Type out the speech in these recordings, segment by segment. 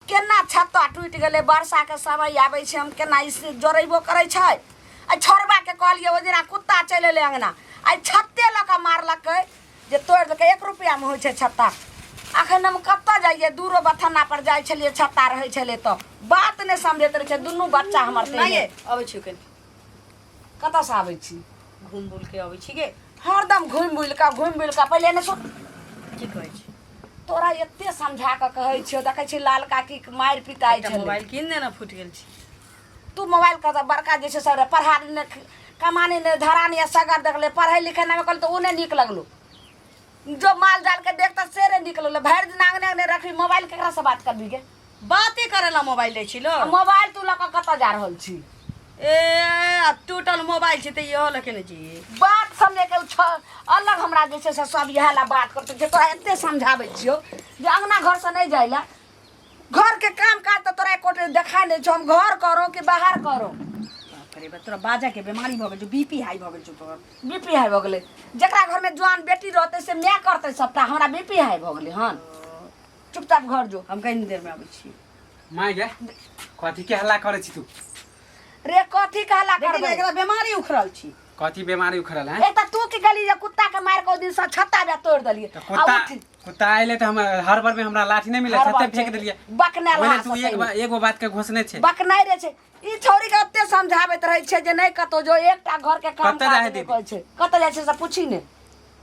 केना छत्ता टूटि गेलै वर्षाके समय आबै छै हम केना ई से जोड़ैबो करै छै आ छोड़बाके कहलियै ओहि दिना कुत्ता चलि एलै अङ्गना आइ छत्ते लऽ कऽ मारलकै जे तोड़ि देलकै एक रुपैआमे होइ छै छत्ता अखन हम कतऽ जाइए दूरो बथन्ना पर जाइ छलियै छत्ता रहै छलै तऽ बात नहि समझैत रहै छै दुनू बच्चा हमर नहि ये अबै छी कनि कतऽसँ आबै छी घूम बुल के अबै छी गे हरदम घुमि बुलि कऽ घुमि बुलि कऽ पहिले नहि सुन की कहै छी तोरा एते समझा कऽ कहै छियौ देखै छी लाल काकी मारि पिटाइ एकटा छलै मोबाइल कीन दे ने फुटि गेल छी तू मोबाइल कऽ बड़का जे छै सब पढ़ा ने कमानी ने धरानी आ सगर देखले पढ़ै लिखै नामे कहल तऽ ओ नहि नीक लगलो जो माल जाल के देखता से रे नीक लगलो भरि दिन आंगने आंगने रखबी मोबाइल केकरा से बात करबी गे बाते करे ला मोबाइल दै छी लो मोबाइल तू लऽ कऽ कतऽ जा रहल छी ए आ टूटल मोबाइल छै तऽ इहो लऽ के ने जी बात समझे के छ अलग हमरा जे छै से सब इएह ला बात करते छै तोरा एते समझाबै छियौ जे अंगना घर से नहि जाइ ला घर के काम काज तऽ तोरा एको देखा नहि छौ हम घर करो कि बाहर करो बाप रे बाप तोरा बाजा के बीमारी भऽ गेल छौ बीपी हाई भऽ गेल छौ तोहर बीपी हाई भऽ गेलै जकरा घरमे जवान बेटी रहतै से माय करतै सबटा हमरा बीपी हाई भऽ गेलै हन चुपचाप घर जो हम कनी देर में आबै छी माय गे कथी के हल्ला करै छी तू रे कथी कहला देखी ने करबै एकरा बीमारी उखड़ल छी कथी बीमारी उखड़ल है एक तऽ तू की कहली जे कुत्ता के मारि के ओहि दिन से छत्ता बे तोड़ि देलियै तऽ आ कुत्ता उठ कुत्ता आइले तऽ हम हर बार में हमरा लाठी नहीं मिले हर छत्ते बार फेंक देलियै बकने ओने तू एक बार एगो बात के घोषणे छै बकनाइ रे छै ई छौरी के ओते समझाबैत रहै छै जे नहि कतौ जो एकटा घर के काम कतऽ जाइ काज है नहि दीदी? करै छै कतऽ जाइ छै से पूछी ने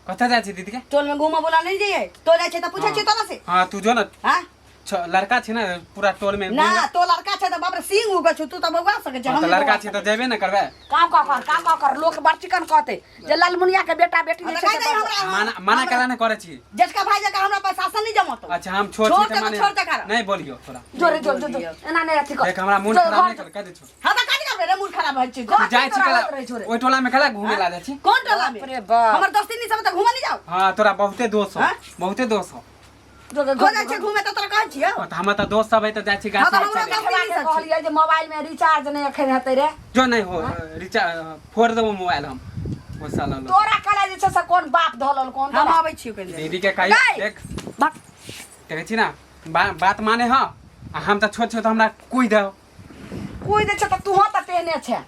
कतऽ जाइ छै दीदी के टोल में घूमऽ बोला नहीं जाइए तो जाइ छै तऽ पूछै छियै तोरा से हाँ तू जो ना हाँ लड़का छै ने पूरा टोल में ना तो लड़का छै तऽ बाप रे सिंह उगल छौ तू तऽ बौआ सकै छै हाँ, हम तऽ नहि लड़का बौआ छै तऽ जेबे ने करबै काम कऽ कर काम कऽ कर लोक बड़ चिकन कहते जे ललमुनिया के बेटा बेटी सकै जे छी। छै तऽ से कहि दही बड़- हमरा माना मना करा ने करै छी जेठका भाई जकाँ हमरा पर शासन नहीं जमातो अच्छा हम छोट छोड़ छी दे तऽ तऽ माने छोड़ दे करा। नहीं बोलियो थोड़ा जो रे जो जो जो एना नहि अथी कर देख हमरा मोन जो खराब घर नहीं कर कह दे छो हाँ तऽ काज करबै रे मूड खराब होइ छै घर तू जाइ छी तोरा कला होइत रहै छौ रे। ओहि टोला में कला घूमे ला जाइ छी कोन टोला में बाप रे बाप। हमर दोस्ती नहीं सब तऽ घूमऽ नहीं जाओ हाँ तोरा बहुते दोस्त हो हाँ? बहुते दोस्त हो जो हो घर जाइ छै घूमे तऽ तोरा कहै छियौ हाँ, तऽ हमर तऽ दोस्त सब है तऽ जाइ छी गाछ हाँ, तऽ वृक्ष हमरा चले। दोस्त- के कहलियै जे मोबाइल में रिचार्ज नहि एखन हेतै रे जो नहीं हो रिचार्ज फोड़ देबो मोबाइल हम ओ साला लोग तोरा कहले जे छै से कोन बाप धलल कोन हम तोरा? आबै छियौ कनि देर दीदी के कही गई। देख बाप देखै छी ना बात माने हँ आ हम तऽ छोट छोट हमरा कुई दो कोई दै छै तऽ तूहो तऽ तेहने छै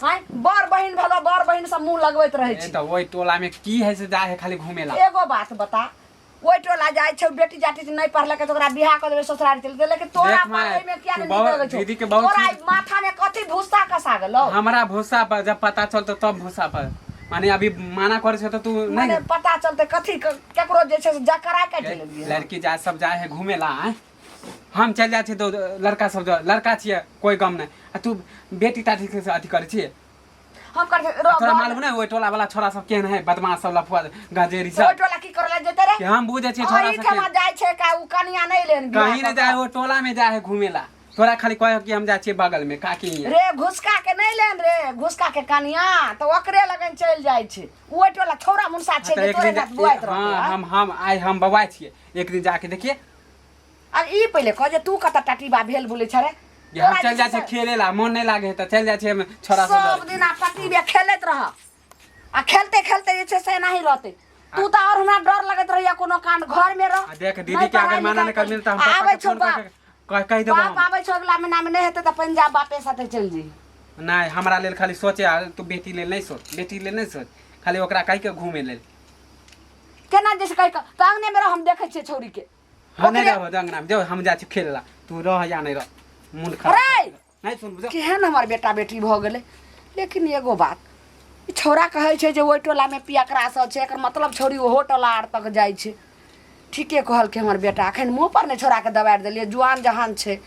आँय बड़ बहिन भेलो बड़ बहिन से मुँह लगबैत रहै ए छी तऽ ओहि टोला में की है से जाइ है खाली घूमे ला एगो बात बता ओहि टोला जाइ छै बेटी जाति से नहि पढ़लकै तऽ ओकरा बियाह कऽ देबै ससुराल चलि जेतै लेकिन तोरा देख माय, पढ़ै में किया नहि तू बहुत- नीक लगै छौ दीदी के बहुत तोरा चीज- ई माथा में कथी भूसा कसा गेलौ हमरा भूसा पर जब पता चलतो तब भूसा पर माने अभी माना करे छै तऽ तू नहीं मने पता चलते कथी केकरो जे छै से जकरा काटि लेलियै लड़की जा सब जाए है घूमे ला आँय हम चलि जाइ छियै तऽ लड़का सब जो- लड़का छियै कोई गम नहि आ तू बेटी ताटी के अथी करै छियै हम कर तोरा मालूम नहि ओहि टोला वाला छोरा सब केहन है बदमाश सब लफुआ गजेरी ओहि सब टोला की करला जेते रे कि हम बुझै छियै छोरा सब एहिठमा केहन। जाइ छै का उ कनिया नहि लेन बियाह कहीं नहि कऽ जाइ कऽ। ओ टोला में जाइ है घूमे ला तोरा खाली कहे कि हम जाइ छियै बगल में काकी हियाँ। रे घुसका के नहि लेन रे घुसका के कनिया तऽ ओकरे लगन चलि जाइ छै ओहि टोला छौड़ा मुनसा छै तऽ जे एक तोरे दिन साथ बुआइत रहतौ हाँ आँय? हम आइ हम बौआइ छियै एक दिन जाके देखिए आब ई पहिले कह जे तू कतऽ टटीबा भेल बोलै छे रे जे हम तोरा चलि जे जाइ छै छियै खेले ला मन नहि लागे है तऽ चलि जाइ छियै हम छोरा सब सब दिन आ पतिबे खेलैत रह आ खेलते खेलते जे छै से एनाही रहतै तू तऽ आओर हमरा डर लगैत रहैया कोनो कांड घर में रह आ देख दीदी नहि के अगर पढ़ाइ माना लिखाइ नहि करबी तऽ हम आ पापा आबै के छौ फोन बाप कऽ के कहि देबो बाप हम आबै छौ अगला महीना में नहि हेतै तऽ पंजाब बापे साथे चलि जइहे नहि हमरा लेल खाली सोचे आ तू बेटी लेल नहि सोच बेटी लेल नहि सोच खाली ओकरा कहि के घूमे लेल केना जे से कहि कऽ तऽ अंगने में रह हम देखै छियै छौरी के हम नहि ओकरे- रहबो अंगना में जो हम जाइ छी खेले ला तू रह या नहि रह मोन खराब अरे! नहि सुन बुझ केहन हमर बेटा बेटी भऽ गेलै लेकिन एगो बात ई छौड़ा कहै छै जे ओहि टोलामे पियकरा सब छै एकर मतलब छौड़ी ओहो टोला आर तक जाइ छै ठीके कहलकै हमर बेटा एखन मुँहपर नहि छौड़ाके दबारि देलियै जुआन जहान छै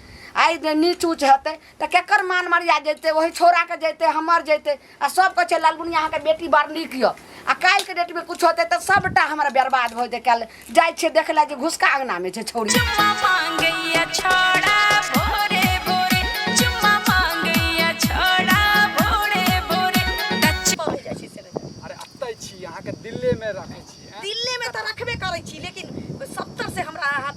आइ जे नीच ऊँच हेतै तऽ केकर मान मर्यादा जेतै ओहि छौड़ाके जेतै हमर जेतै आ सब कहै छै लालबुनिया अहाँके बेटी बड़ नीक यऽ आ काल्हिके डेटमे किछु होतै तऽ सबटा हमर बर्बाद भऽ जेतै काल्हि जाइ छियै देखै लए जे घुसका अङ्गनामे छै छौड़ी चुम्मा मांगैया छोड़ा भोरे भोरे चुम्मा मांगैया छोड़ा भोरे भोरे टच भऽ जाइ छै से नहि। अरे अतै छी अहाँके दिल्लीमे रखै छी ऐं? दिल्लीमे तऽ रखबे करै छी लेकिन सत्तर से हमरा अहाँ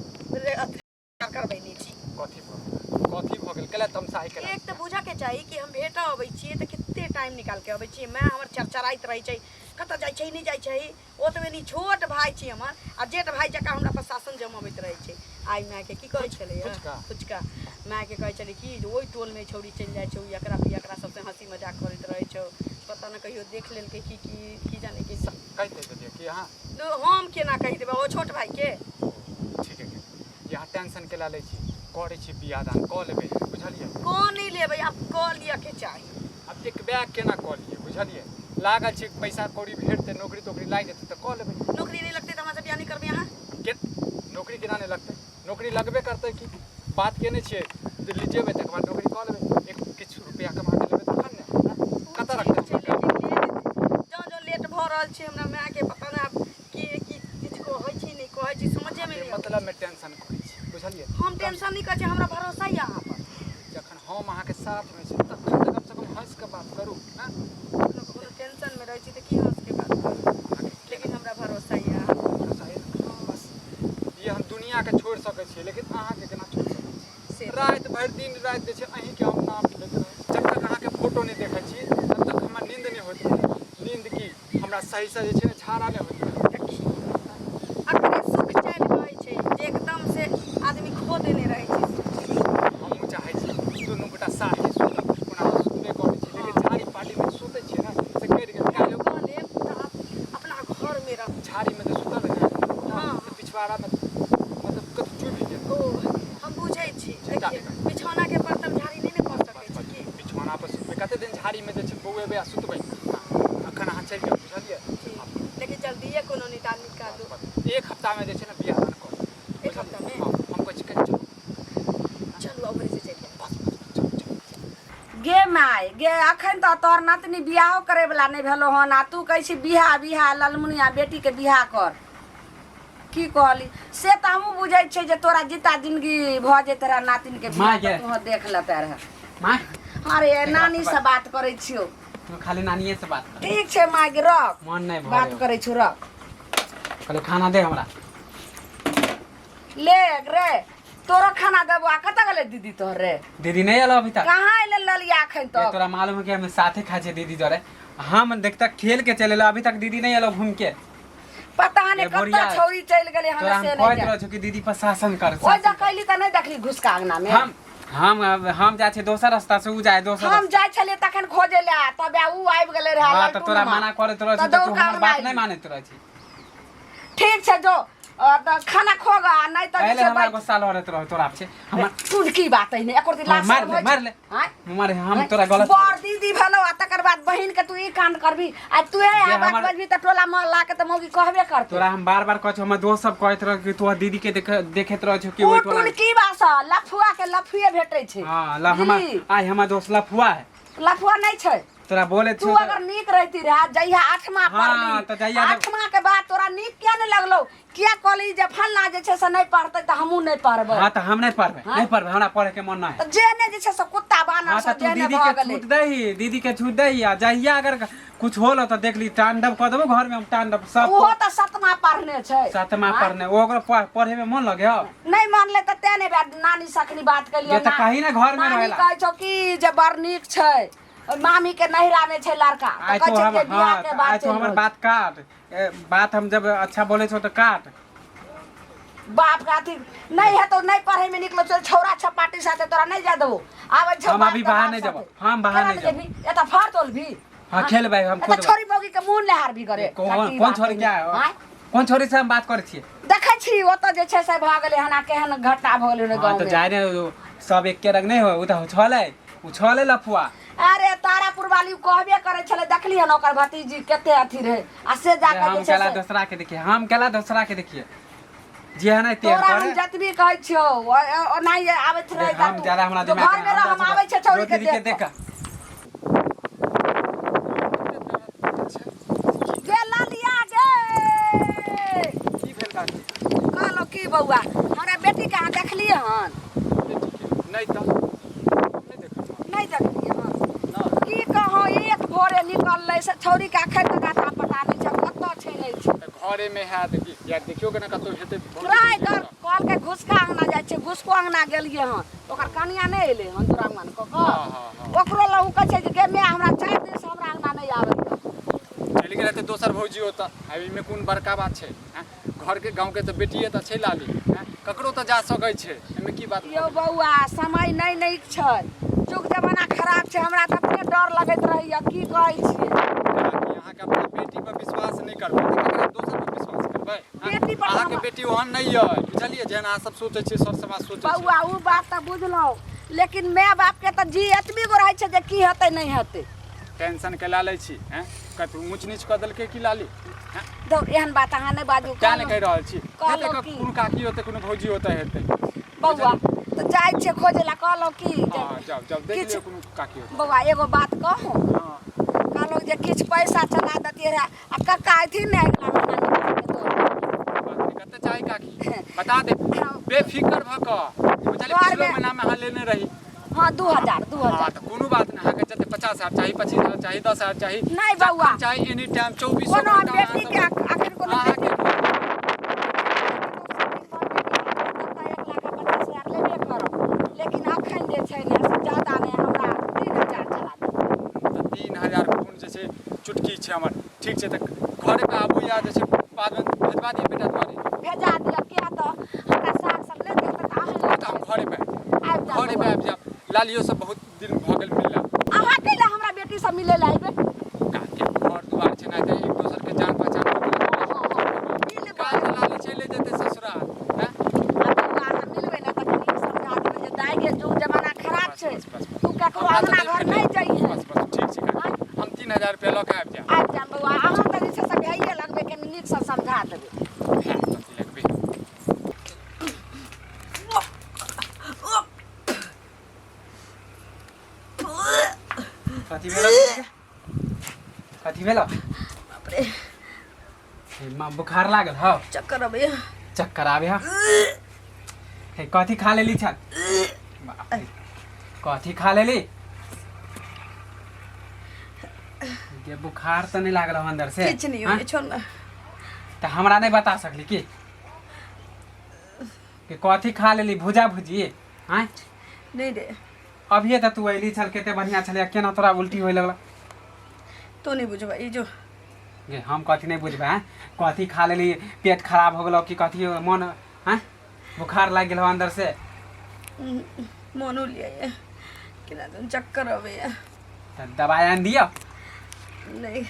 अथी करबैने छी कथी भऽ गेल कथी भऽ गेल केला तमसाइ केला एक तऽ बुझऽके चाही कि हम भेटऽ अबै छियै तऽ कते टाइम निकालके अबै छियै माय हमर चरचराइत रहै छै कतऽ जाइ छै नहि जाइ छै ओतबे नहि छोट भाय छी हमर आ जेठ भाय जकाँ हमरा पर शासन जमबैत रहै छै आ आइ मायके की कहै छलै फुचका। फुचका मायके कहै छलै कि जे ओहि टोलमे छौड़ी चलि जाइ छौ एकरा पियकरा सबसँ हँसी मजाक करैत रहै छौ पता नहि कहियो देख लेलकै कि की की जाने की कहि देलियै कि अहाँ हम केना कहि देबै ओ छोट भाइके। ठीक है, यहाँ टेंशन केला लै छी, करै छी बियाह दान कऽ लेबै, बुझलियै? कऽ नहि लेबै, आब कऽ लिअके चाही। आब एक बैग केना कऽ लियै, बुझलियै? लागल छै पैसा कौड़ी भेटतै, नौकरी तोकरी लागि जेतै तऽ कऽ लेबै। नौकरी नहि लगतै तऽ हमरा से बियाह नहि करबै अहाँ? के नौकरी केना नहि लगतै? नौकरी लगबे करतै की। बात केने छियै, दिल्ली जेबै तकर बाद नौकरी कऽ लेबै, एक किछु रुपैआ कमा कऽ लेबै तखन ने। कतऽ रखतै छै, लेकिन लेट जँ जँ लेट भऽ रहल छै हमरा मायके पता नहि आब के की किछु कहै छै नहि कहै छै समझेमे नहि आबै। मतलब में टेंशन करै छी, बुझलियै? हम टेंशन नहि करै छी, हमरा भरोसा यऽ अहाँ पर। जखन हम अहाँके साथमे छी तखन तऽ कमसँ कम हँसि कऽ बात करू हँ। कखनो कखनो टेंशनमे रहै छी तऽ की हँस के बात करू, लेकिन हमरा भरोसा यऽ अहाँ पर। भरोसा अइ ने? बस ये हम दुनियाके छोड़ि सकै छियै लेकिन अहाँके केना छोड़ि सकै छी? से राति भरि दिन राति जे छै अहीँके हम नाम लैत रहै छी। जब तक अहाँके फोटो नहि देखै छी तब तक हमरा नींद नहि होइत रहै। नींद की हमरा सहीसँ जे छै ने झाड़ा नहि होइत रहै। देखियौ अखने सुख चैन कहै छै जे एकदम से आदमी खो देने रहै छै सुख चैन। हमहूँ चाहै छी दुनू गोटा साथे सुतब, ओना तऽ सुतबे करै छी लेकिन झाड़ी पाटीमे जे सुतै छियै ने से कटि गेल। काल्हि कऽ लेब तऽ अपना घरमे रह। झाड़ीमे जे सुतल रहै ने हँ। तऽ पिछवाड़ामे मतलब कतौ चुभि गेल। ओ हम बुझै छी। चिन्ता देखियौ नहि करू। बिछौनाके पर तऽ झाड़ी नहि ने कऽ सकै छी की? बिछौना पर सुतबै, कते दिन झाड़ीमे जे छै बौएबै आ सुतबै। अखन अहाँ चलि जाउ, बुझलियै? ठीक, लेकिन जल्दिए कोनो निदान निकालू। एक हफ्तामे जे छै ने बियाह दान कऽ लेबै। एक हफ्तामे? हँ, हम कहै छी कनि चलू। चलू ओकरे से चलि जायब। बस बस चलू चलू। गे my गे, अखन तऽ तोहर नतनी बियाहो करैवला नहि भेलौ हन आ तू कहै छी बियाह बियाह ललमुनिया बेटीके बियाह कर। की कहली से तऽ हमहूँ बुझै छियै जे तोरा जीता जिंदगी भऽ जेतै रहए नातिनके बियाह माय तऽ गे। तोहर देख लेतै रहए। माय अरे नानीसँ बात करै छियौ। तू खाली नानिए से बात कर। ठीक छै माय गे, रख। मन नहि भरे। बात करै छियौ, रख। कहले खाना दे हमरा। ले रे तोरो खाना देबो। आ कतऽ गेलै दीदी तोहर रे? दीदी नहीं एलो अभी तक। कहाँ एलै ललिया अखन ये तक? तोरा मालूम है कि हम साथे खाइ छियै दीदी जोरे। हम देखता खेल के चले एलो, अभी तक दीदी नहीं एलो घूम के। पता नहि ये कतऽ बोरिया। छौरी चलि गेलै तोरा हमरा हम से कहैत नहि रहै छौ कि दीदी पर शासन कर। ओहि शासन दऽ कर। कैली तऽ नहि देखली घुसका अंगना मे। हम हम हम जाइ छियै दोसर रास्ता से, उ जाइ दोसर हम रास्ता। जाइ छलियै तखन खोजै लए तब उ आबि गेलै रहए। हाँ तऽ तोरा मना करैत रहै तऽ छी तऽ तू दौड़ कऽ हमर अंगना बात आइली। नहीं मानैत रहै छी। ठीक छै जो तऽ खाना खोग आ नहि तऽ जे पहिले छै हमरा बैठ। गुस्सा लड़ैत रहो तोरा छै हमर। सुन की बात है ने एको दिन हाँ, लाज मार शरम ले, होइ छै? मार ले। आँय? मारे हम तोरा गलत बड़ दीदी भेलौ आ तकर बाद बहिन के तू ई कांड करबी आ तू जे आ बात हमर- बजबी तऽ टोला मोहल्ला के तऽ मौगी कहबे करतै। तोरा हम बार बार कहै छौ, हमर दोस्त सब कहैत रह कि तोहर दीदी के देखैत रहै छौ कि ओ ओहि टोला। टुनकी बास लफुआ के लफुए भेटै छै। हाँ ल हमर बुझली? आइ हमर दोस्त लफुआ है। लफुआ नहि छै। तोरा बोले तू अगर नीक रहती रहे जहिया आठमा हाँ, पढ़ली तऽ जहिया जब- आठमा के बाद तोरा नीक किया नहि लगलौ? किया कहली जे फल्ला जे छै से नहि पढ़तै तऽ हमहूँ नहि पढ़बै? हाँ तऽ हम नहीं पढ़बै, हाँ? नहीं पढ़बै, हमरा पढ़े के मन नहीं। तऽ जे नहि जे छै से कुत्ता बानर हाँ सब तऽ तू जे नहि दीदी भऽ के गेलै। छूट दही, दीदी के छूट दही आ जहिया अगर कुछ होलो तऽ देख ली तांडव कऽ देबो घर में हम तांडव सब। ओहो तऽ सतमा पढ़ने छै। सातमा हाँ? पढ़ने ओकरा पढ़े में मन लगे हो? नहि मानले तऽ तें नहि बात नानी से अखनी बात केलियै। ये तऽ कही ने घर में नानी रहेला। कहै छौ कि जे बड़ नीक छै, ओहि मामी के नैहरा में छै लड़का तऽ आइ कहै तो छै हम जे बियाह हाँ के तऽ बात आइ तो चलि हमर रहल छै। बात काट। बात हम जब अच्छा बोले छौ तऽ काट। बाप के अथी नहि हेतौ, नहि पढ़े में निकलो चल छौरा छपाटी साथे तोरा नहि जाय देबो। आबै छौ हम बाप अभी के बाहर बाप नहीं साथे। जेबो, हम बाहर केना नहीं जेबो। जेबही? एतऽ फड़ तोलबी? हाँ खेलबै हम एतऽ कूदबै। छोरी मौगी के मुँह नेहारबी करे। कौन कट्टी कौन बात छोरी क्या है? आँय? कौन छोरी से हम बात करै छियै? देखै छी ओतऽ जे छै से भऽ गेलै हन आ केहन घटना भऽ गेलै हाँ गाँव तऽ में। जाय ने सब एके रंग नहीं हो, उ तऽ छलै, उ छलै लफुआ। अरे तारापुर वाली कहबे करै छलै, देखली हन ओकर भतीजी कते अथी रहै आ से जाकऽ हम जे छै केला से दोसरा के देखिए, हम केला दोसरा के देखिए जे है ना तेहन तोरा हम करे। जतबी कहै छियौ ओनाहिए आबैत रहै देख, हम ज्यादा हमरा जो दिमाग घर में रह हम आबै छै छौरी के दीदी के देख देख गे ललिया गे। की भेल काकी? कहलहुँ की बौआ, हमरा बेटीके अहाँ देखलियै हन? बेटीके नहि तऽ नहि देखलियै। नहि देखलियै हन? नहि। की कहौं, एक भोरे निकललै से छौरीके अखन तक आता पता नहि छै, कतऽ छै नहि छै। तऽ घरेमे हैत की? या देखियौ केना कतौ हेतै। ट्राइ कर कहलकै घुसका अङ्गना जाइ छै, घुसको अङ्गना गेलियै हन, ओकर कनिया नहि एलै हन दुरागमन कऽ कऽ। हाँ, हाँ, हाँ। ओकरो लग ओ कहै छै जे गे माय, हमरा 4 दिनसँ हमरा अङ्गना नहि आबै। चलि गेल हेतै दोसर भौजी ओतऽ। आब एहिमे कोन बड़का बात छै? आँय, घरके गाँवके तऽ बेटिए तऽ छै लाली। आँय, ककरो तऽ जा सकै छै, एहिमे की बात? यौ बौआ, समय नहि नीक छै, युग जमाना खराब छै। हमरा तऽ अपने डर लगैत रहैया। की कहै छियै? काकी, अहाँके अपना बेटी पर विश्वास नहि करबै तऽ ककरा दोसर पर विश्वास करबै? आँय? बेटी पर अहाँके बेटी ओहन नहि अइ, बुझलियै, जेहन अहाँ सब सोचै छियै, सर समाज सोचै छै। बौआ, ओ बात तऽ बुझलहुँ, लेकिन माय बापके तऽ जी एतबी गो रहै छै जे की हेतै नहि हेतै। टेंशन के ला लै छी? हैं, कतहु ऊँच नीच कऽ देलकै की लाली? हैं? दौ, एहन बात अहाँ नहि बाजू। तें ने कहि रहल छी। कहलहुँ हेतै की? कोनो काकी होतै, कोनो भौजी होतै, हेतै। बौआ, तऽ जाइ छियै खोजै लए। कहलहुँ की जे हँ, जाउ जाउ, देख किछु- लियौ, कोनो काकी होतै। बौआ, एगो बात कहू? हँ। कहलहुँ जे किछु पैसा चला देतियै रहए आ कक्का अयथिन ने अगिला महीना निकालि कऽ दऽ। बात नहि, कते चाही काकी, बता दे। बेफिक्र भऽ कऽ, बुझलियै? घरमे- पिछलो महीनामे अहाँ लेने रही। हँ, 2000, दू हँ हजार। तऽ कोनो बात नहि, अहाँके जते 50,000 चाही, 25,000 चाही, 10,000 चाही, नहि बौआ। जखन चाही, एनी टाइम, चौबीसो कोनो घंटा अहाँ बेटीके सब- अखन कोनो अहाँके 1,50,000 लेबे करब, लेकिन अखन जे छै ने से ज्यादा नहि, हमरा 3000 चला दिअ। तऽ 3000 कोन जे छै चुटकी छै हमर? ठीक छै, तऽ घरे पे आबू या जे छै बादमे भेजवा दिअ बेटा दुआरे। भेजा दिअ, किया तऽ हमरा साग सब नहि देत तऽ अहाँ तऽ हम घरे पे आबि जाउ। घरे पे आबि जायब। लालियो सब बहुत दिन भऽ गेल मिलला। अहाँ कैला हमरा बेटी सब मिलै लए अयबै? काके घर दुआर छै ने, तऽ एक दोसर के जान पहचान हो गेलै। मिलबै। काल्हि तऽ लाली चलि जेतै ससुराल। हैं? आ बौआ, अहाँ मिलबै ने तऽ कनि समझा देबै जे दाइ गे, युग जमाना खराब छै, बस, बस, बस। तू ककरो हमरा तऽ अंगना घर नहि जइहे। बस बस, ठीक छै काकी, हम 3000 रुपया लऽ कऽ आबि जायब। आबि जायब बौआ। अहाँ तऽ जे छै से भैये लगबै, कनि नीकसँ समझा देबै। हँ, कथी लगबै? कथी भेलो? कथी भेलो? बाप रे। हे माँ, बुखार लागल हौ? चक्कर अबैया। चक्कर आबे हा? हे, कथी खा लेली छल? बाप रे, कथी खा लेली गे? बुखार तऽ नहि लागल हौ अंदर से? किछु नहि हाँ? होइए, छोड़ ना। तऽ हमरा नहि बता सकली की कि कथी खा लेली? भुजा भुजी आँय? नहि रे। अभिये तऽ तू अयली छल, कते बढ़िआँ छलै, केना तोरा उल्टी होय लगल? तू नहि बुझबै ई जो। गे, हम कथी नहि बुझबै? आँय, कथी खा लेली? पेट खराब हो गेलौ कि कथी मन? आँय, बुखार लागि गेल हौ अंदर से? मोन उलियाइए, केना दन चक्कर अबैए। तऽ दबाइ आनि दिअ? नहि।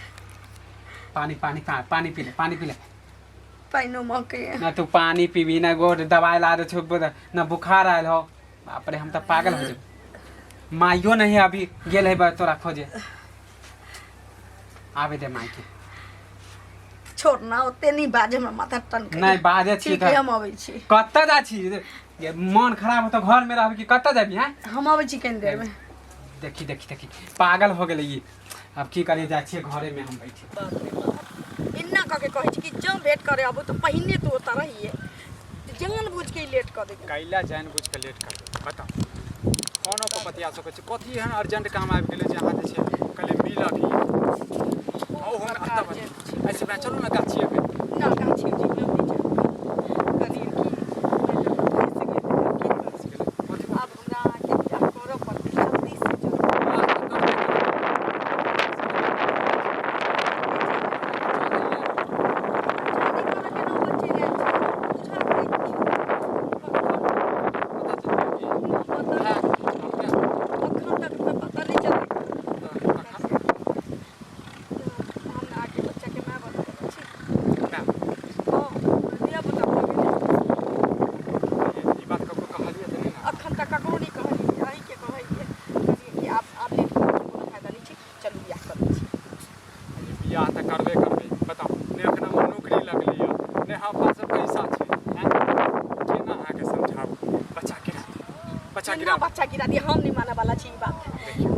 पानी पानी पानी पी ले, पानी पी ले। पानिओ महकैए। ना तू पानी पीबी ना गोड़ दबाइ ला दे छौ, ना बुखार आयल हो। बाप रे, हम तऽ पागल हो जेबै। माइयो नहीं अभी गेल है तोरा खोजे। आबे दे माई के। छोड़ ना, ओते नहि बाज, हमरा माथा टनकैए। नहि बाजै छी। ठीक है, हम अबै छी। कतऽ जाइ छी? ये मन खराब हो तऽ घरमे रहबी कि कतऽ जाबी? हैं? हम अबै छी कनि देरमे। देखी देखी देखी, पागल हो गेलै ई। आब की करिए, जाइ छियै घरेमे हम बैठे। बाप रे बाप, एना कऽ के कहै छी कि जँ भेंट करे आबू तऽ पहिने तू ओतऽ रहिए, जान बुझ के ई लेट कऽ देबै। कैला जानि बुझि कऽ लेट करबै, बताउ? फोनो पर बतिया सकै छी। कथी एहन अर्जेंट काम आबि गेलै जे अहाँ जे छै कहलियै मिल अभी? ओहो हम एतऽ एहिसँ बढ़िआँ चलू ने गाछिए पे। ना, गाछी उछी मे हम नहि जायब। कनि की मैटर फँसि गेलै, की करब? कथी? आब हमरा अहाँके बियाह करऽ पड़तै जल्दी से जल्दी। बात तऽ करबै ने। जल्दी करऽ के नौबत चलि आयल छै, बुझल नहि छै। पता चलि गेल की? पता है, नहि। अपने अखन तक तऽ पता नहि चलल। तऽ तखन हम अहाँके बच्चाके माय बनऽ वला छी। माय? हँ, धिया पुता भऽ गेलै। ई बात ककरो कहलियै तऽ नहि ने? अखन तक ककरो नहि कहलियै, अहीँके कहलियै। कहलियै कि आब आब लेट करैके कोनो फायदा नहि छै, चलू बियाह करै छी। ई बियाह तऽ करबे करबै। बताउ ने, एखन हमर नौकरी लगलै यऽ, ने हमरा पास पैसा छै। आँय, केना अहाँके समझाबू? बच्चा गिरा दियौ, बच्चा केना गिरा। बच्चा गिरा दिअ? हम नहि मानऽ वाला छी ई बात। देखियौ।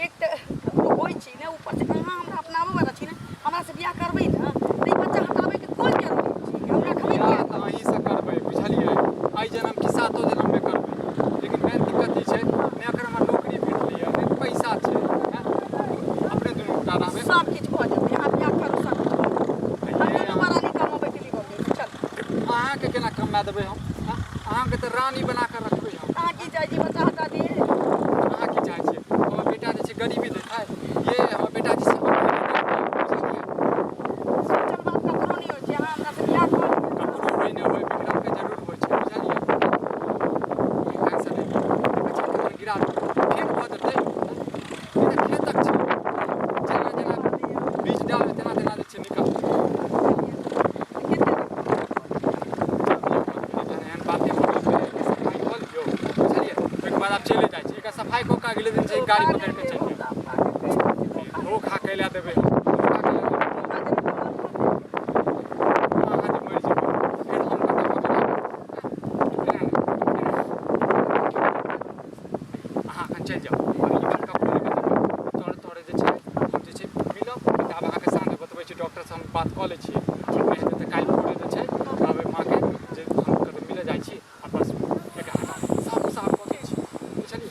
एक तऽ ककरो होइ छै ने, ऊपर से अहाँ हमरा अपनाबऽ वाला छी ने, हमरा से बियाह करबै ने तऽ ई बच्चा हटाबैके कोन जरूरी छै? हम रखबै बियाह किया? तऽ अहीँसँ करबै, बुझलियै? एहि जनम कि सातो जनममे करबै, लेकिन मेन दिक्कत ई छै ने, एखन हमर नौकरी भेटलै यऽ, ने पैसा छै। आँय, अपने दुनू गोटा रहबै। सब किछु भऽ जेतै, अहाँ बियाह करू, सब किछु भऽ जेतै। हम ये दुनू प्राणी कमेबै के लिए भऽ गेल, चल। अहाँके केना कमा देबै हम? आँय? अहाँके तऽ रानी बना कऽ रखबै हम। अहाँ की चाहै छी, बच्चा हटा दिए? अहाँ की चाहै छियै, हमर बेटा जे छै गरीबी देखाय? ये हमर बेटा जे छै अमीरी देखतै, बुझलियै? बाद आब चले जाइ छी। एकर सफाइ कऽ के अगले दिन छै गाड़ी पकड़ि कऽ चलि जायब। धोखा कैला देबै हम, धोखा कैला देबै। अहाँ जे मरि जेबै फेर हम कतऽ पकड़ायब? एना नहि, एना नहि। अहाँ एखन चलि जाउ, हम ई बात ककरो नहि बतेबै। तोरे तोरे जे छै हम जे छै मिलब तऽ आब अहाँके सामने बतबै छी, डॉक्टरसँ हम बात कऽ लै छियै। नहि हेतै तऽ काल्हि भोरे जे छै कहबै माँके जे हम कतऽ मिलऽ जाइ छी आ बस एकरा हटा साफ साफ कऽ दै छी, बुझलियै?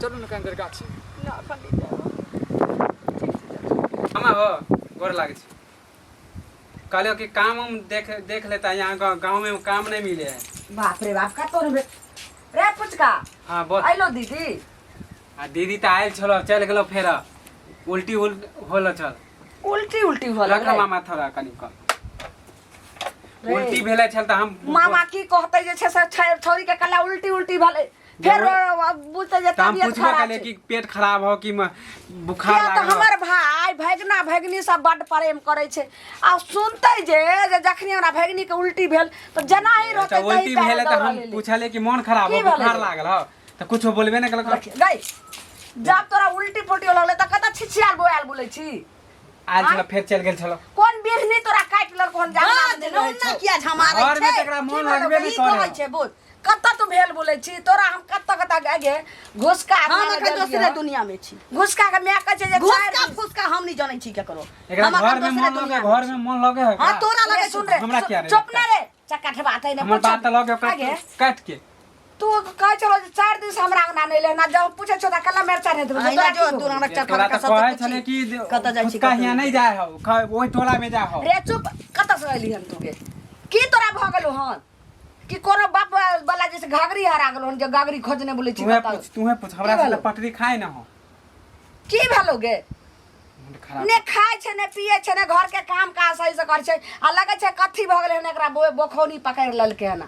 चलू ने कनि देर गाछी। ना एखन नहि जायब। ठीक छै, चल। मामा हो, गोर लागै छी। कहलियो कि काम उम देख देख लेता, यहाँ गाँव में काम नहीं मिले है। बाप रे बाप, कतौ नहि रे पुचका। हाँ बोल। अइलो दीदी? आ दीदी तऽ आयल छलो, चलि गेलो, फेर उल्टी उल होलो छल। उल्टी उल्टी होल? रख मामा, थोड़ा कनि कम उल्टी भेलै छल तऽ हम मामा की कहते जे छै से छौरी के कला उल्टी उल्टी भेलै, फेर बुझते जे तऽ हम तबियत पुछबो खराब कहलियै छै। कि पेट खराब हो कि बुखार किया तऽ लागल हो। हमर भाय भगिना भगिनी सब बड्ड प्रेम करै छै आ सुनते जे जे जखनी हमरा भगिनी के उल्टी भेल तऽ जेना ही तऽ रोते उल्टी भेलै तऽ हम पुछलियै कि मोन खराब हो, की भेलै बुखार रे? लागल हो, तऽ कुछो बोलबे नहि केलक। गई जब तोरा उल्टी पुल्टी लगलै तऽ कतऽ छिछियाल बोआल बोलै छी? आयल छलो, फेर चलि गेल छलो। कोन बिढ़नी तोरा काटि लेलको हन? जाना बाज नहि रहै रौना छौ। किया झमारै घरमे छै? तऽ एकरा मोन की भेलौ? लगबे नहि की करे। कहै छै बोल। कतऽ तू भेल बोलै छी? तोरा हम कतऽ कतऽ गे गे घुसका हम अंगना मे एखन देलियै दोसरे हन। दुनिया में छी। घुसका के माय कहै छै जे घुसका चारि दिन- फुसका हम नहीं जानै छी केकरो। एकरा हम एखन घर में दोसरे मोन लगे? दुनिया में घर में मोन लगे है? हाँ, तोरा रे लगे सुन रे। हमरा किया रे चुप लगता? ना रे चक्का ठेबा तै ने हमर पूछब। बात तऽ लगे ओकरा आगे, काटि के। तू कहै छलो जे 4 दिन से हमरा अंगना नहि एलै ना, जब पूछै छौ तऽ कल्ला मिरचा नहि देबै। अहिना तोरा जो की तू भऽ हमरा तोरा चरखा तऽ सबसे कहै पूछी, छलै कि कतऽ जाइ छी, फुचका कतऽ हियाँ नहि। नहि जाइ हौ, ओहि टोला में जाइ हौ। रे चुप, कतऽ से एली हन तू गे? की तोरा भऽ गेलौ हन कि कोनो बाप वाला जैसे घाघरी हरा गेलौ हन जे घाघरी खोजने बोलै छी? तुहे कतऽ? पूछ, तुहे पूछ हमरा की से। भेलौ? पटरी खाय ना हो। की भेलौ गे? मन खराब। ने खाय छै, ने पिए छै, ने घर के काम काज सही से करै छै आ लगै छै कथी भऽ गेलै हन एकरा, बोखौनी पकड़ि लेलकै हन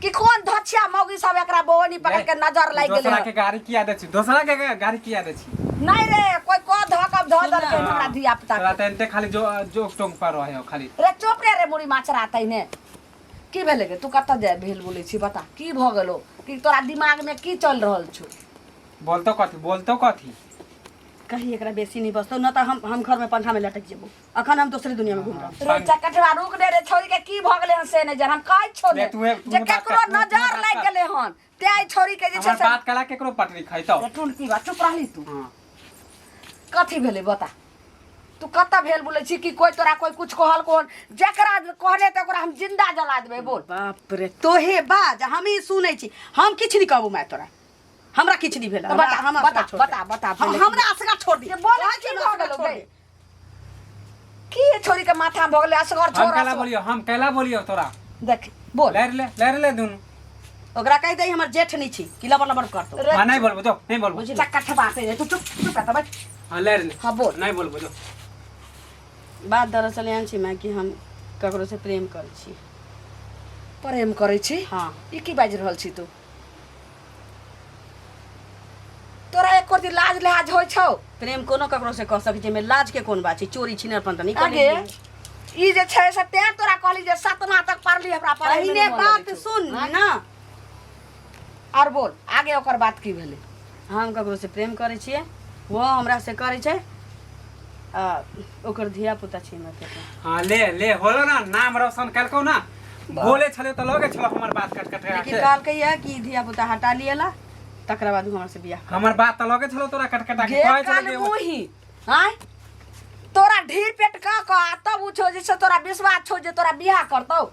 कि कोन धछिया मौगी सब एकरा बोनी पकड़ के नजर लागि गेलै दोसरा हन। के गाड़ी किया दै छी? दोसरा के गाड़ी किया दै छी? नहीं रे, कोई को धऽ कऽ धऽ देलकै हन हमरा धिया पुता तोरा के। तऽ एनते खाली जो जोक टोंक पर रहे हो खाली। रे चुप रे, रे मुड़ी माचरा तैने की भेलै गे? तू कतऽ जाय भेल बोलै छी? बता, की भऽ गेलौ? कि तोरा दिमाग में की चल रहल छौ? बोलतो कथी, बोलतो कथी? कहीं एकरा बेसी नहीं बसतो न तऽ हम घर में पंखा में लटक जेबो। अखन हम दोसरे दुनिया में घूम रहल। रे चकटवा, रुक ने रे, छौरी के की भऽ गेलै हन से नहि जान। हम कहै छौ ने रे, तुहे जे बात केकरो कर, तुहे नजर बात लागि कर। गेलै हन तें छौरी के जे छै हमर से बात कला केकरो पटरी खैतो? रे टुनकी बा, चुप रहली तू। हाँ। कथी भेलै बता, तू कतऽ भेल बोलै छी? कि कोई तोरा कोई कुछ कहल? कोन जकरा कहने तऽ ओकरा हम जिंदा जला देबै, बोल। बाप रे, तोहे बाज, हम ही सुनै छी। हम किछु नहीं कहबो माय तोरा, हमरा किछु नहीं भेल। तऽ बता, हमरा बता, असगर छोड़ दे। बता, बता हाँ, पहिले। हमरा असगर छोड़ दे। ये बोल, कहै की छी ने, भऽ असगर गेलौ छोड़ गे? दे। की छोरी के माथा में भऽ गेलै असगर हम छोड़ कैला असगर। बोलियो? हम कैला बोलियो तोरा? देख, बोल। लड़ ले, लड़ ले दुनू। ओकरा कहि दे हमर जेठ नहीं छी कि लबर लबर करतो। रे हाँ, नहीं बोलबो जो, नहीं बोलबो। चक्का ठेबा तू चुप चुप रहता बैठ। हाँ, लड़ ले। हाँ, बोल। नहीं बोलबो जो। बात दरअसल एहन छै माय कि हम ककरो से प्रेम करै छी। प्रेम करै छी? हाँ। ई की बाजि रहल छी तू? तोरा एको दिन लाज लिहाज होइ छौ? प्रेम कोनो ककरो से कह सकै छी, एहिमे लाज के कोन बात छै? चोरी छिनरपन तऽ नहि आगे करै। ई जे छै से तें तोरा कहली जे सतना तक पढ़ली, हमरा पढ़ै में पहिने नहि मोन बात लगै छौ। सुन ना। और बोल आगे, ओकर बात की भेलै? हम ककरो से प्रेम करै छियै, वो हमरा से करै छै आ ओकर धिया पुता छै हमरा पेटमे। हाँ, ले ले, होलो ना, नाम रोशन कलको ना। बोले छले तऽ लगे छलो हमर बात कट कट लेकिन के। कहलकै यऽ कि धिया पुता हटा लियला तकरा बाद उ हमरा से बियाह। हमर बात तऽ लगे छलो तोरा कट कटा के। गे कहै छले कान कि मुही आँय, तोरा ढीर पेट कऽ कऽ आ तब उ छौ जे से तोरा विश्वास छौ जे तोरा बियाह करतौ?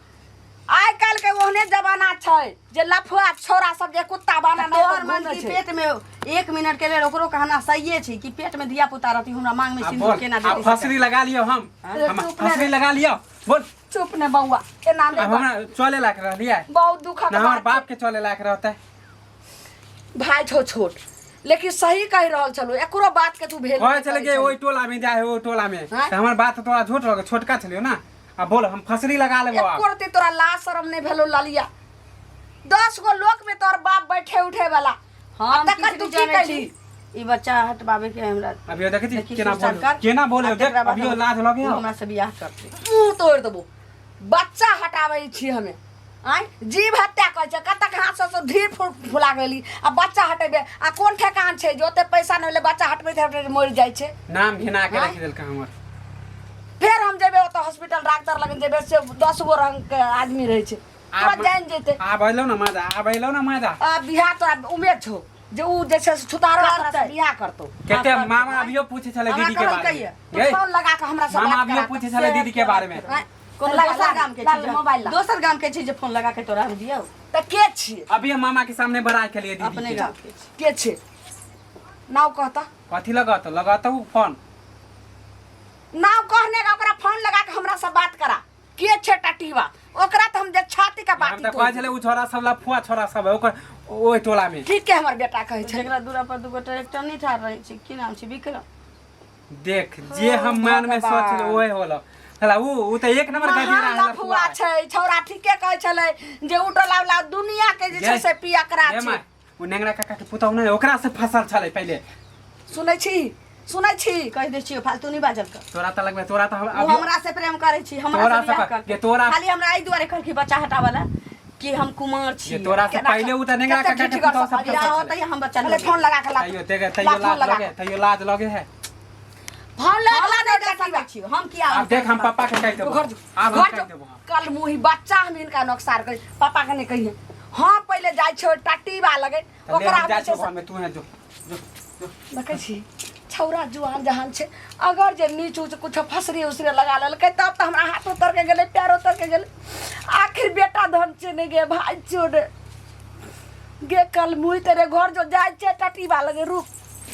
आइ काल्हि के ओहने जमाना छै जे लफुआ छौड़ा सब जे कुत्ता बाना नहि तोहर मन की पेट में एक मिनट के लेल ओकरो कहना सहिए छै कि पेट में धिया पुता रहती हमरा मांग में आ सिंदूर बोल केना आ देती? फसरी लगा लियो हम। अरे हम चुप ना फसरी रे। लगा लियो, बोल। चुप ने बौआ, एना अब नहि हमरा चले लायक रहलियै बहुत दुखक ना हमर बात बाप के चले लायक रहते। छै। भाय छौ छोट, लेकिन सही कहि रहल छलौ, एकरो बात के तू भेल कहै छलै कि ओहि टोला में जाए, ओहि टोला में। आँय? तऽ हमर बात तोरा झूठ लगे? छोटका छलियो ना। आ बोल, हम फसरी लगा लेबो आब। एको रत्ती तोरा लाज शरम नहि भेलौ ललिया? 10 गो लोक में तोहर बाप बैठे उठे वाला हम आ तकर किछु तू नहि की जानै कैली? छी। ई बच्चा हटबाबे के हमरा अभियो देखै छी देखी केना सुरसार बोले, कर। केना बोले। आ देख तकरा बाद अभियो हम- लाज लगे उ हो। हमरा से बियाह करतै। मुंह तोड़ देबो। बच्चा हटाबै छी हमे? आँय जीव हत्या करै छै कतक हाथ से ढीर फुला गेली आ बच्चा हटेबे आ कोन ठेकान छै जे ओते पैसा नहि होलै बच्चा हटबैत हटबैत मरि जाइ छै। नाम घिना के रख देलकै हमर। फेर हम जेबै ओतऽ हॉस्पिटल डॉक्टर लग जेबै से 10 गो रंग के आदमी रहै छै, तुरंत जानि जेतै। आब अयलौ ना मादा, आब अयलौ ना मादा। आ बियाह तोरा उमेद छौ जे उ जे छै से छुतारो तोरा से बियाह करतौ। कते मामा अभियो पूछे छलै हमरा दीदी के कहलकै बारे में। ये। तू गै, फोन लगा के हमरा से मामा बात अभियो करा। पूछे छलै दीदी के बारे में। आँय, कोनो लगा, दोसर लगा, गाम के ला, छै जे- मोबाइल ला। दोसर गाम के छै जे फोन लगा के तोरा हम दियौ। तऽ के छियै? अभी हम मामा के सामने बड़ाई केलिए दीदी अपने के। गाम के छै। के छै? नाव कहता। कथी लगत लगत उ फोन? नाव कहने का ओकरा फोन लगा के हमरा से बात करा। के छै टटीवा? ओकरा तऽ हम जे छाती के बात हम तऽ कहै छलै उ छोरा सब लफुआ छोरा सब है ओकर ओहि टोला में। ठीक के हमर बेटा कहै छै। जकरा दूरा पर दूगो ट्रैक्टर नहीं ठाढ़ रहै छै, की नाम छै? विक्रम। देख जे हम मन में सोच ओहे होलो। हला उ तऽ एक नंबर गधेरा महान है लफुआ छै छौड़ा, ठीके कहै छलै जे उ टोला वाला दुनिया के जे छै से पियकरा ए छै। माय, उ नेंगरा काका के पुतहु नहि ओकरा से फसल छलै पहिले। सुनै छी, सुनै छी? कहि दै छियौ फालतू नहीं बाजल कर। तोरा तऽ लगबै तोरा तऽ हम ओ अभी हमरा से प्रेम करै छी, हमरा तोरा से बियाह से करतै। जे तोरा- खाली हमरा एहि दुआरे कहलखिन बच्चा हटावला कि हम कुमार छी। जे तोरा से केना पहिले उ तऽ नेंगरा कते काका के ठिठगर पुतहु सब से बियाह फसल होतै छलै। हम बच्चा पहिले लऽ फोन लगा के ला। तैयो तैयो ला फोन लाज लगा लगे, तैयो लाज लगे है। फोन लगा हमरा ला नहि ने दऽ टटीवा। सकै छियौ, हम किया आब देख हम पापा के कहि देबो। घर जो, आब हम घर कहि जो। देबो। कल मुही बच्चा हम हिनका नोकसार करी, पापा के नहीं कहिए। हाँ पहिले जाइ छै टटीवा लगे तऽ ले ओकरा हम हम जाइ जे छै छियौ घर में, तू है जो जो जो। देखै छी छौड़ा जुआन जहान छै, अगर जे नीच ऊँच कुछो फसरी उसरी लगा लेलकै तब तऽ हमरा हाथ उतर के गेलै, पैर उतर के गेलै। आखिर बेटा धन छै नहि गे भाय छौ रे गे। कल मुही तेरे घर जो जाइ छै टटीवा लगे, रुक।